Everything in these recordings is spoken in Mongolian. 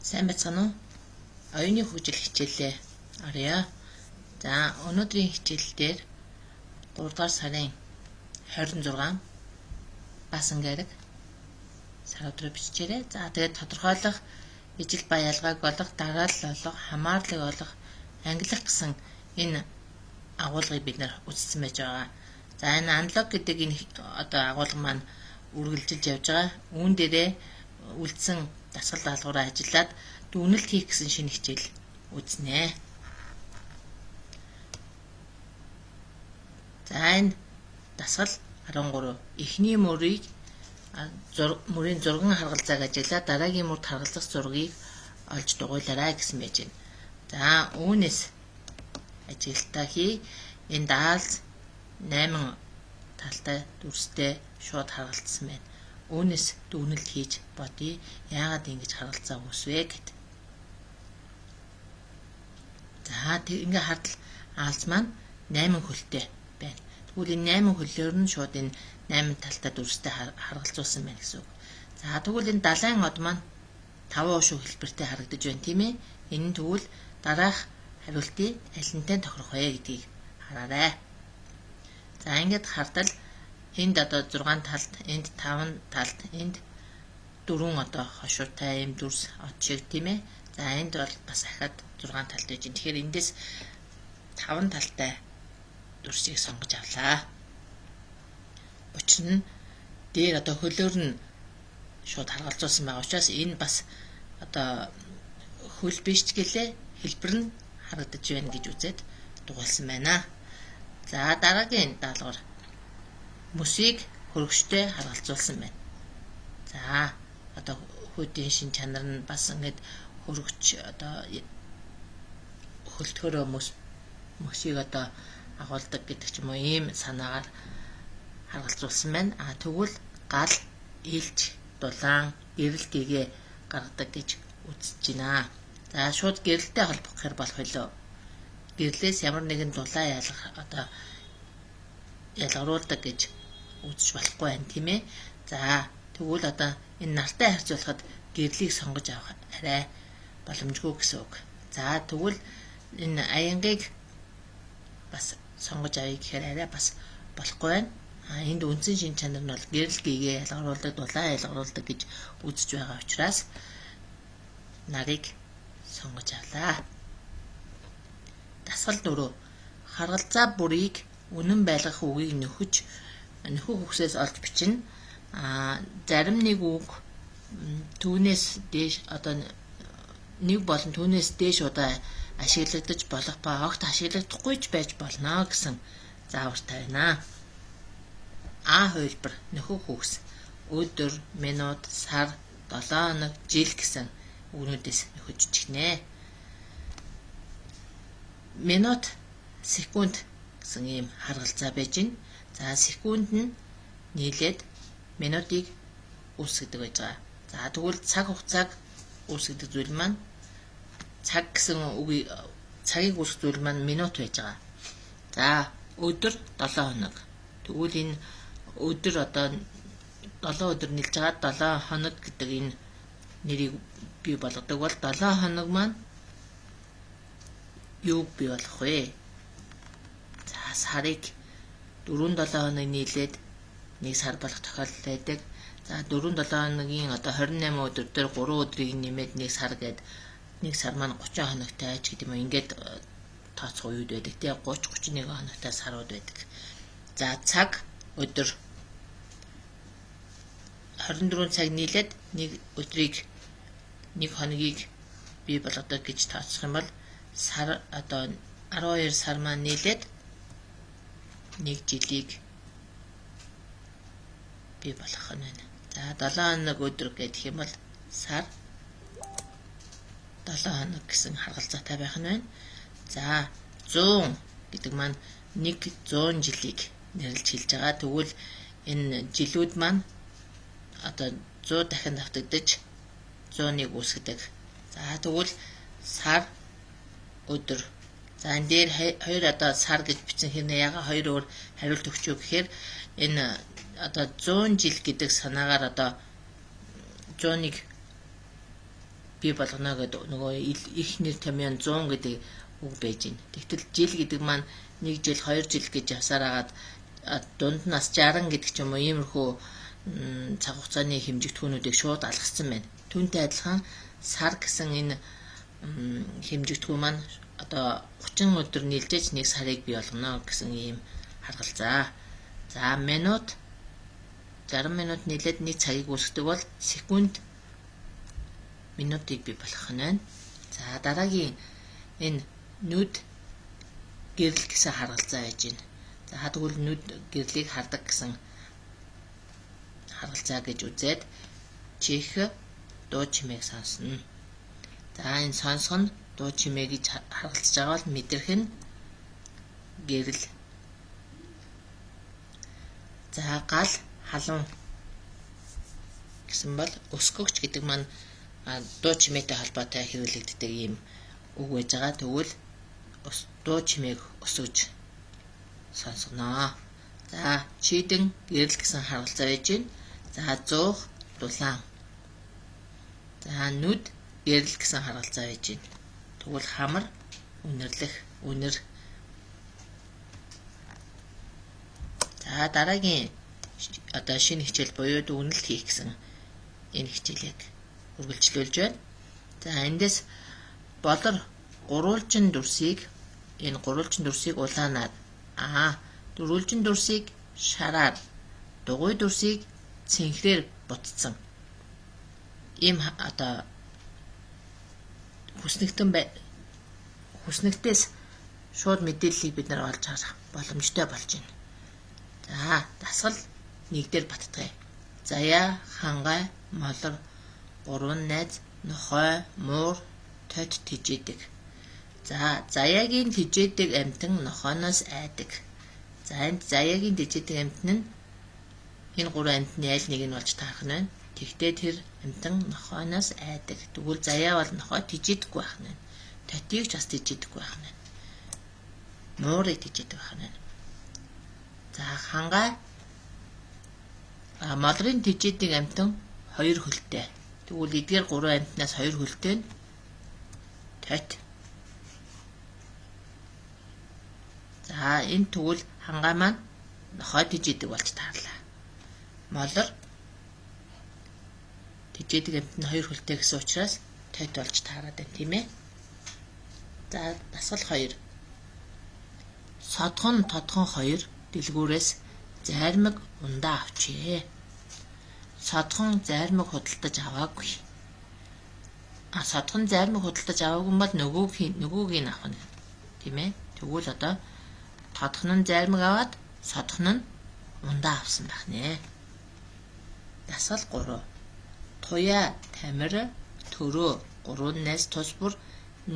Сайн байцгаана уу? Оюуны хөгжил хичээлээ оръё. За, өнөөдрийн хичээл дээр 3 дугаар сарын 26 Баасан гараг сар өдрөө бичээрэй. За, тэгээд тодорхойлох, ижил ба ялгааг олох, дараалал олох, хамаарлыг олох, ангилах гэсэн энэ агуулгыг бид нар үзсэн байж байгаа. За, энэ аналог гэдэг энэ одоо агуулга маань үргэлжилж явж байгаа. Үүн дээрээ үлдсэн дасгал даалгавраа ажиллаад дүгнэлт хийх гэсэн шинэ хичээл үзнэ. За, энэ дасгал 13. Эхний мөрийг мөрийн зурган харгалзааг ажиглаад дараагийн мөрд харгалзах зургийг олж дугуйлаарай гэсэн байж байна. За, үүнээс ажиглалтаа хий. Энэ даалз 8 талтай дүрстэй шууд харгалцсан байна. Үүнээс дүгнэлт хийж бодъё. Яагаад ингэж харгалзаа үүсвэ гэд. За, тэг ингээ хардл аалз маань 8 хөлтэй байна. Тэгвэл энэ 8 хөлөөр нь шууд энэ 8 талтай дүрстэй харгалзуулсан байна гэсэн үг. За, тэгвэл энэ далайн од маань 5 уушуу хэлбэртэй харагдаж байна, тийм ээ. Энэ нь тэгвэл дараах хариултыг алинтай тохирох вэ гэдгийг хараарай. За, ингээд хардал энд одоо 6 талд, энд 5 талд, энд 4 одоо хошуутай юм дүрс од шиг, тийм ээ. За, энд бол бас ахаад 6 талд байж байна. Тэгэхээр эндээс 5 талтай дүрсийг сонгож авлаа. Учир нь дээр одоо хөлөөр нь шууд харгалзуулсан байгаа учраас энэ бас одоо хөл биш ч гэлээ хэлбэр нь харагдаж байна гэж үзээд дугуйлсан байна. За, дараагийн даалгавар мөсийг хөрөгчтэй харгалзуулсан байна. За, одоо хүйдийн шин чанар нь бас ингээд хөрөгч одоо хөлтгөрөө мөсийг одоо агуулдаг гэдэг ч юм уу, ийм санаагаар харгалзуулсан байна. А тэгвэл гал, илч, дулаан, гэрэл гэгээ гаргадаг гэж үзэж байна. За, шууд гэрэлтэй холбох гэхээр болох билүү? Гэрлээс ямар нэгэн дулаан ялгах одоо ялгаруулдаг гэж үзэж болохгүй байна, тийм ээ. За, тэгвэл одоо энэ нартай харьцуулахад гэрлийг сонгож авах арай боломжгүй гэсэн үг. За, тэгвэл энэ аянгийг бас сонгож авъя гэхээр арай бас болохгүй байна. А энд үндсэн шин чанар нь бол гэрэл гээгээ ялгаруулдаг, дулаан ялгаруулдаг гэж үзэж байгаа учраас нарыг сонгож авлаа. Дасгал 4. Харгалзаа бүрийг үнэн байлгах үгийг нөхөж нөхөх үгсээс олж бичнэ. А зарим нэг үг түүнээс дээш одоо нэг болон түүнээс дээш удаа ашиглагдаж болох ба огт ашиглагдахгүй ч байж болно гэсэн заавартай байна. А хувилбар нөхөх үгс өдөр, минут, сар, 7 хоног, жил гэсэн үгнүүдээс нөхөж бичнэ. Минут, секунд гэсэн ийм харгалзаа байж байна. За, секунд нь нийлээд минутыг үүсгэдэг байж байгаа. За, тэгвэл цаг хугацааг үүсгэдэг зүйл маань цаг гэсэн үгийг цагийг үүсгэх зүйл маань минут байж байгаа. За, өдөр 7 хоног. Тэгвэл энэ өдөр одоо 7 өдөр нийлж байгаа 7 хоног гэдэг энэ нэрийг бий болгодог бол 7 хоног маань юуг бий болгох вэ? За, сарыг 4-7 хоног нийлээд нэг сар болох тохиолдол байдаг. За, 4-7 хоногийн одоо 28 өдөр дээр 3 өдрийг нэмээд нэг сар гээд нэг сар маань 30 хоногтой ч гэдэг юм уу, ингээд тооцох үед байдаг тий 30 31 хоногтой сарууд байдаг. За, цаг өдөр 24 цаг нийлээд нэг өдрийг нэг хоногийг бий болгодог гэж тооцох юм бол сар одоо 12 сар маань нийлээд нэг жилийг бий болгох нь байна. За, 7 хоног өдөр гэх юм бол сар 7 хоног гэсэн харгалзаатай байх нь байна. За, 100 гэдэг маань 100 жилийг нэрлж хэлж байгаа. Тэгвэл энэ жилүүд маань одоо 100 дахин давтагдаж 101 үүсгэдэг. За, тэгвэл сар өдөр. За, энэ дээр хоёр одоо сар гэж бичсэн хэрнээ яга хоёр өөр хариулт өгч юу гэхээр энэ одоо 100 жил гэдэг санаагаар одоо 101 бий болгоно гэдэг нөгөө их нэр томьёо 100 гэдэг үг байж байна. Тэгтэл жил гэдэг маань 1 жил, 2 жил гэж явсаар хагаад дунд нь бас 60 гэдэг ч юм уу иймэрхүү цаг хугацааны хэмжигдэхүүнүүдийг шууд алгассан байна. Түүнтэй адилхан сар гэсэн энэ хэмжигдэхүүн маань одоо 30 өдөр нийлжээж нэг сарыг бий болгоно гэсэн ийм харгалзаа. За минут 60 минут нийлээд нэг цагийг үүсгэдэг бол секунд минутыг бий болгох нь байна. За дараагийн энэ нүд гэрэл гэсэн харгалзаа байж байна. За тэгвэл нүд гэрлийг хардаг гэсэн харгалзаа гэж үзээд чих дуу чимээг сонсно. За энэ сонсох нь дуу чимээ гэж харгалзаж байгаа бол мэдрэх нь гэрэл. За гал халуун гэсэн бол өсгөгч гэдэг маань дуу чимээтэй холбоотой хэрэглэгддэг ийм үг байж байгаа. Тэгвэл дуу чимээг өсгөж сонсгоно. За чийдэн гэрэл гэсэн харгалзаа байж байна. За зуух дулаан. За нүд гэрэл гэсэн харгалзаа байж байна. Тэгвэл хамар үнэрлэх үнэр. За дараагийн одоо шинэ хичээл буюу дүгнэлт хийх гэсэн энэ хичээлийг үргэлжлүүлж байна. За эндээс болор гурвалжин дүрсийг энэ гурвалжин дүрсийг улаанаар дөрвөлжин дүрсийг шараар, дугуй дүрсийг цэнхрээр бутцсан. Ийм одоо хүснэгтээс шууд мэдээллийг бид нар олж харах боломжтой болж байна. За дасгал 1 дээр баттгая. Заяа, хангай, молор, гурван найз, нохой, муур, тод тэжээдэг. За заяагийн тэжээдэг амьтан нохойноос айдаг. За энд заяагийн тэжээдэг амьтан нь энэ гурван амьтны аль нэг нь болж таарах нь байна. Тэгтээ тэр амьтан нохойноос айдаг. Тэгвэл заяа бол нохой тэжээдэггүй байх нь байна. Тотийг ч бас тэжээдэггүй байх нь байна. Муурыг тэжээдэг байх нь байна. За хангай молрын тэжээдэг амьтан 2 хөлтэй. Тэгвэл эдгээр гурван амьтнаас 2 хөлтэй нь тот. За энэ тэгвэл хангай маань нохой тэжээдэг болж таарлаа. Молор тэжээдэг амьтан нь 2 хөлтэй гэсэн учраас тот болж таарад байна, тийм ээ. За дасгал 2. Содхон тодхон 2 дэлгүүрээс зайрмаг ундаа авчээ. Содхон зайрмаг худалдаж аваагүй. Содхон зайрмаг худалдаж аваагүй бол нөгөөг нь авах нь, тийм ээ. Тэгвэл одоо тодхон нь зайрмаг аваад содхон нь ундаа авсан байх нэ. Дасгал 3. Туяа, тамир, төрөө гурван найз тус бүр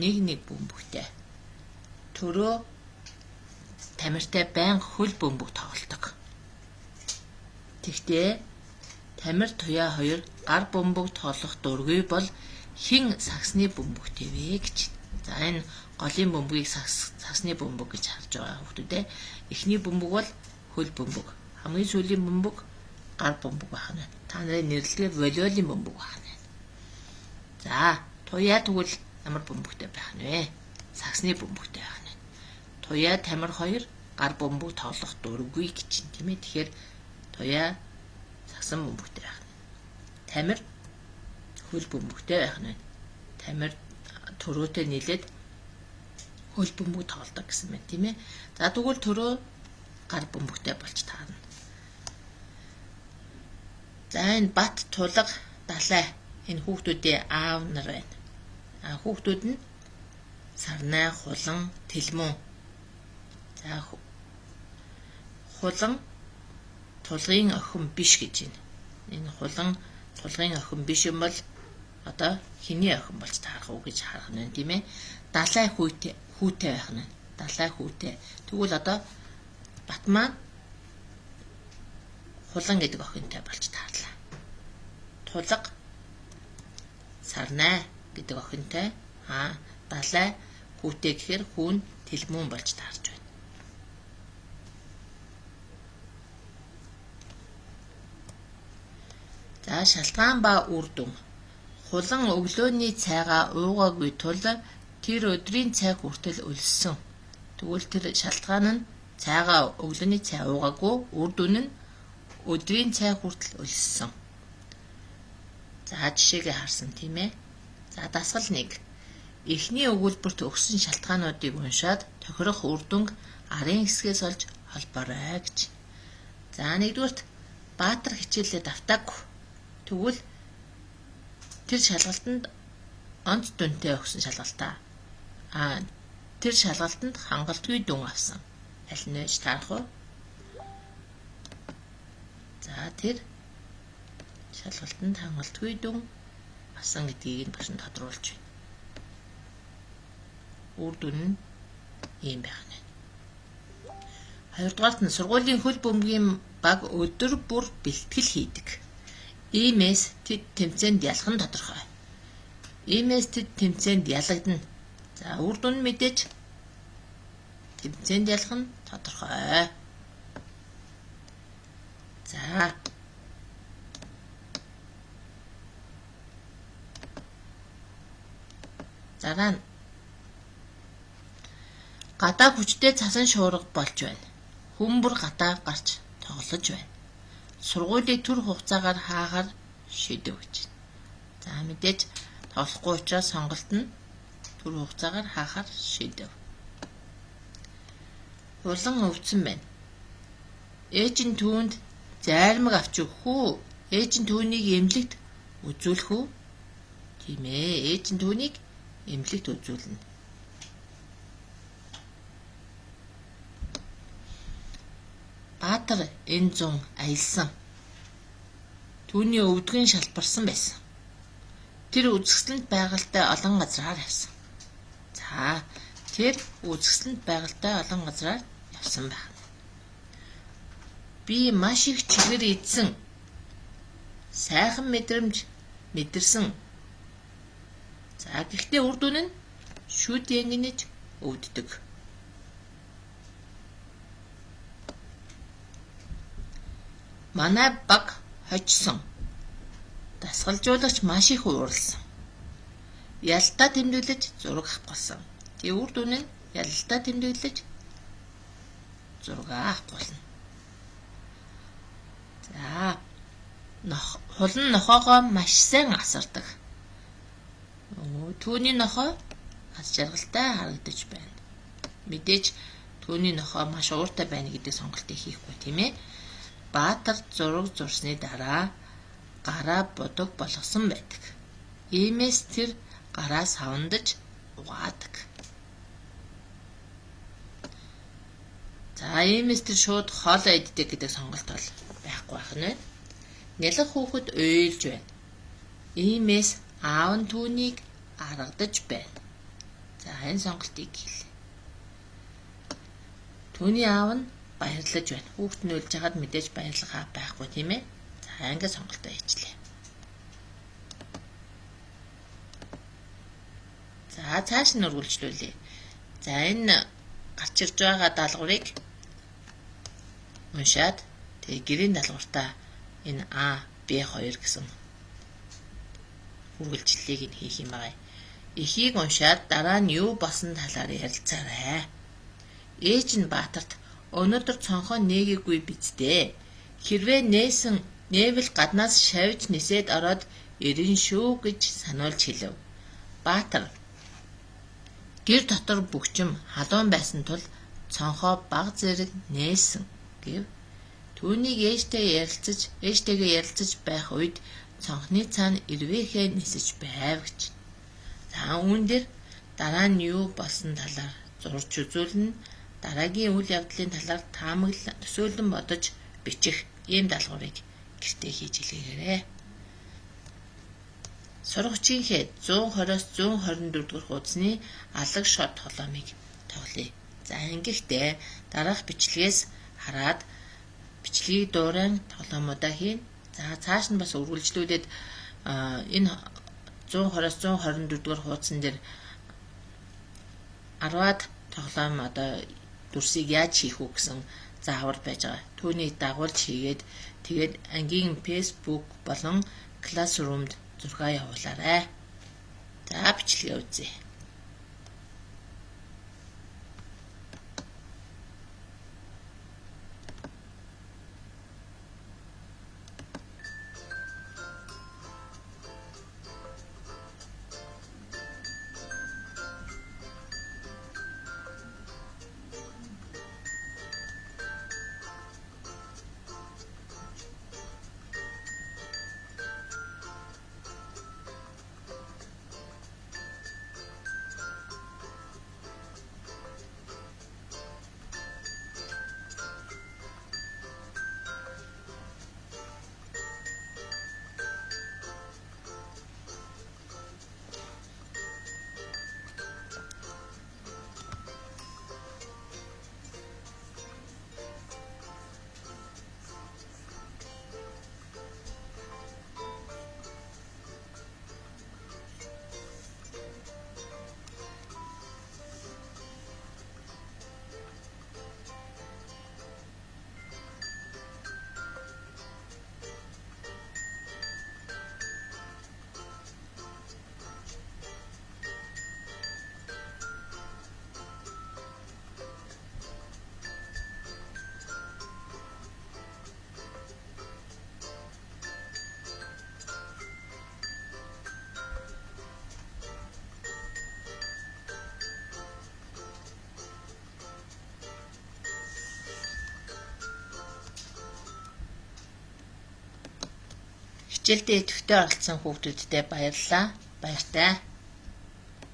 нэг нэг бөмбөгтэй. Төрөө тамиртай байнга хөл бөмбөг тоглодог. Тэгтээ тамир туяа хоёр гар бөмбөг тоглох дургүй бол хэн сагсны бөмбөгтэй вэ гэж. За энэ голын бөмбөгийг сагсны бөмбөг гэж харж байгаа хүмүүс ээ. Эхний бөмбөг бол хөл бөмбөг. Хамгийн сүүлийн бөмбөг гар бөмбөг байх нь. Та нарын нэрлэгээ волейболын бөмбөг байх нь. За туяа тэгвэл ямар бөмбөгтэй байх нь вэ? Сагсны бөмбөгтэй байх нь. Туяа тамир хоёр гар бөмбөг тоглох дургүй гэж чинь, тийм ээ. Тэгэхээр туяа сагсан бөмбөгтэй байх нь. Тамир хөл бөмбөгтэй байх нь. Тамир төрөөтэй нийлээд хөл бөмбөг тоглодог гэсэн байна, тийм ээ. За тэгвэл төрөө гар бөмбөгтэй болж таарна. За энэ Бат, Тулга, Далай энэ хүүхдүүдийн аав нар байна. Хүүхдүүд нь Сарнай, Хулан, Тэлмэн. За Хулан Тулгын охин биш гэж байна. Энэ Хулан Тулгын охин биш юм бол одоо хэний охин болж таарах уу гэж харах нь байна, тийм ээ. Далай хүүтэй байх нь. Далай хүүтэй. Тэгвэл одоо Бат маань Хулан гэдэг охинтой болж таарлаа. Тулга Сарнай гэдэг охинтой. Далай хүүтэй гэхээр хүүн Тэлмүүн болж таарч байна. За шалтгаан ба үр дүн. Хулан өглөөний цайгаа уугаагүй тул тэр өдрийн цай хүртэл өлссөн. Тэгвэл тэр шалтгаан нь цайгаа өглөөний цай уугаагүй, үр дүн нь өдрийн цай хүртэл өлссөн. За жишээгээ харсан тийм ээ. За дасгал 1. Эхний өгүүлбэрт өгсөн шалтгаануудыг уншаад тохирох үр дүнг арын хэсгээс олж холбоорой гэж. За нэгдүгээрт Баатар хичээлээ давтаагүй. Тэгвэл тэр шалгалтанд онц дүнтэй өгсөн шалгалтаа. Тэр шалгалтанд хангалтгүй дүн авсан. Аль нь вэ таарах вэ? За тэр шалгалтанд хангалтгүй дүн авсан гэдгийг нь багш нь тодруулж байна. Үр дүн нь ийм байх нь. Хоёрдугаарт нь сургуулийн хөл бөмбөгийн баг өдөр бүр бэлтгэл хийдэг. Иймээс тэд тэмцээнд ялах нь тодорхой. Иймээс тэд тэмцээнд ялагдана. За үр дүн нь мэдээж тэмцээнд ялах нь тодорхой. За дараа нь гадаа хүчтэй цасан шуурга болж байна. Хүн бүр гадаа гарч тоглож байна. Сургуулийг түр хугацаагаар хаагаар шийдэв гэж. За мэдээж тоглохгүй учраас сонголт нь түр хугацаагаар хаахаар шийдэв. Хулан өвдсөн байна. Ээж нь түүнд зайрмаг авч өгөх үү? Ээж нь түүнийг эмнэлэгт үзүүлэх үү? Тийм ээ, ээж нь түүнийг эмнэлэгт үзүүлнэ. Баатар энэ зун аялсан. Түүний өвдгөн шалбарсан байсан. Тэр үзэсгэлэнт байгальтай олон газраар явсан. За тэр үзэсгэлэнт байгальтай олон газраар явсан байна. Би маш их чихэр идсэн. Сайхан мэдрэмж мэдэрсэн. За гэхдээ үр дүн нь шүд янгинэж өвддөг. Манай баг хожсон. Дасгалжуулагч маш их ууралсан. Ялалтаа тэмдэглэж зураг авахгүйсэн. Тэгээ үр дүн нь ялалтаа тэмдэглэж зураг авахгүйсэн. За хулан нохоогоо маш сайн асардаг. Түүний нохой аз жаргалтай харагдаж байна. Мэдээж түүний нохой маш ууртай байна гэдэг сонголтыг хийхгүй тийм ээ. Баатар зураг зурсны дараа гараа будаг болгосон байдаг. Иймээс тэр гараа савндаж угаадаг. За иймээс тэр шууд хоолоо иддэг гэдэг сонголт бол байхгүй байх нь байна. Нялх хүүхэд уйлж байна. Иймээс аав нь түүнийг аргадаж байна. За энэ сонголтыг хийлээ. Түүний аав нь баярлаж байна. Хүүхэд нь уйлж хагаад мэдээж баярлах байхгүй тийм ээ. За ингээд сонголтоо хийчлээ. За цааш нь үргэлжлүүлье. За энэ гарч ирж байгаа даалгаврыг уншаад тэгээ гэрийн даалгавартаа энэ А, Б2 гэсэн үргэлжлэлийг нь хийх юм байна. Эхийг уншаад дараа нь юу болсон талаар ярилцаарай. Ээж нь Баатарт өнөөдөр цонхоо нээгээгүй биз дээ. Хэрвээ нээсэн нээвэл гаднаас шавж нисээд ороод ирнэ шүү гэж сануулж хэлэв. Баатар гэр дотор бөгчим халуун байсан тул цонхоо бага зэрэг нээсэн гэв. Түүнийг ээжтэйгээ ярилцаж байх үед цонхны цаана эрвээхэй нисэж байв гэж. За үүн дээр дараа нь юу болсон талаар зурж үзүүлнэ. Дараагийн үйл явдлын талаар таамаглан төсөөлөн бодож бичих ийм даалгаврыг гэртээ хийж илгээгээрэй. Сургачийнхээ 120-оос 124 дугаар хуудасны алаг шот тоглоомыг тоглоё. За ингэхдээ дараах бичлэгээс хараад бичлэгийг дуурайн тоглоомудаа хийн. За цааш нь бас үргэлжлүүлээд энэ 120-оос 124 дугаар хуудсан дээр 10-аад тоглоом одоо дүрсийг яаж хийх үү гэсэн заавар байж байгаа. Түүнийг дагуулж хийгээд тэгээд ангийн Facebook болон Classroom-д Зургаа явуулаарай. За бичлэгээ үзье. Хичээлдээ идэвхтэй оролцсон хүүхдүүддээ баярлалаа. Баяртай.